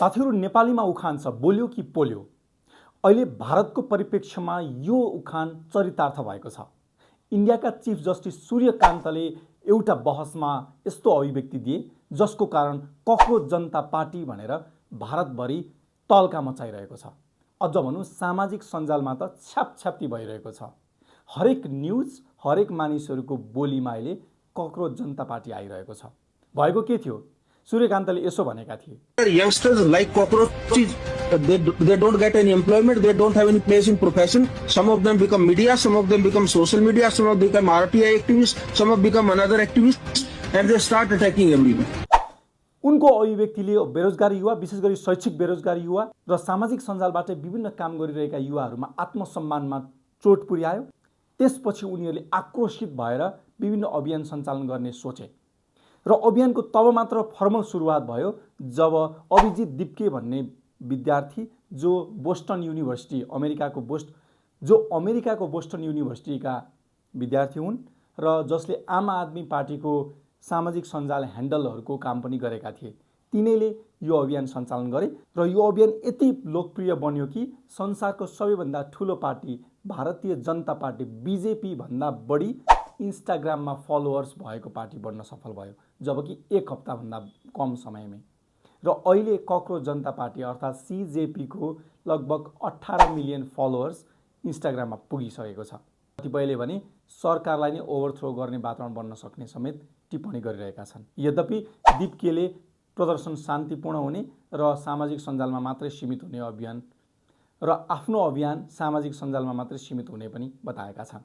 साथीहरू, नेपालीमा उखान छ, बोल्यो कि पोल्यो। अहिले भारतको परिप्रेक्ष्यमा यो उखान चरितार्थ भएको छ। इन्डियाका चिफ जस्टिस सूर्यकान्तले एउटा बहसमा यस्तो अभिव्यक्ति दिए जसको कारण कक्रोच जनता पार्टी भनेर भारतभरि तल्का मचाइरहेको छ। अझ भनौँ सामाजिक सञ्जालमा त छ्यापछ्याप्ती भइरहेको छ। हरेक न्युज, हरेक मानिसहरूको बोलीमा अहिले कक्रोच जनता पार्टी आइरहेको छ। भएको के थियो? सूर्यकान्तले यसो भनेका थिए, youngsters like cockroaches, they don't get any employment, they don't have any place in profession. Some of them become media, some of them become social media, some of them become RTI activists, some of them become another activists, and they start attacking everyone. उनको अभिव्यक्तिले बेरोजगार युवा, विशेष गरी शैक्षिक बेरोजगार युवा र सामाजिक सञ्जालबाट विभिन्न काम गरिरहेका युवाहरूमा आत्मसम्मानमा चोट पुर्यायो। त्यसपछि उनीहरूले आक्रोशित भएर विभिन्न अभियान सञ्चालन गर्ने सोचे र अभियानको तब मात्र फर्मल सुरुवात भयो जब अभिजित दिप्के भन्ने विद्यार्थी जो अमेरिकाको बोस्टन युनिभर्सिटीका विद्यार्थी हुन् र जसले आम आदमी पार्टीको सामाजिक सञ्जाल ह्यान्डलहरूको काम पनि गरेका थिए, तिनैले यो अभियान सञ्चालन गरे र यो अभियान यति लोकप्रिय बन्यो कि संसारको सबैभन्दा ठुलो party Bharatiya Janata party BJP भन्दा बढी इन्स्टाग्राममा फलोअर्स भएको पार्टी बन्न सफल भयो, जबकि एक हप्ताभन्दा कम समयमै। र अहिले कक्रोच जनता पार्टी अर्थात् सीजेपी को लगभग 18 मिलियन फलोअर्स इन्स्टाग्राममा पुगिसकेको छ। कतिपयले भने सरकारलाई नै ओभरथ्रो गर्ने वातावरण बन्न सक्ने समेत टिप्पणी गरिरहेका छन्। यद्यपि दिप्केले प्रदर्शन शान्तिपूर्ण हुने र सामाजिक सञ्जालमा मात्रै सीमित हुने अभियान र आफ्नो अभियान सामाजिक सञ्जालमा मात्रै सीमित हुने पनि बताएका छन्।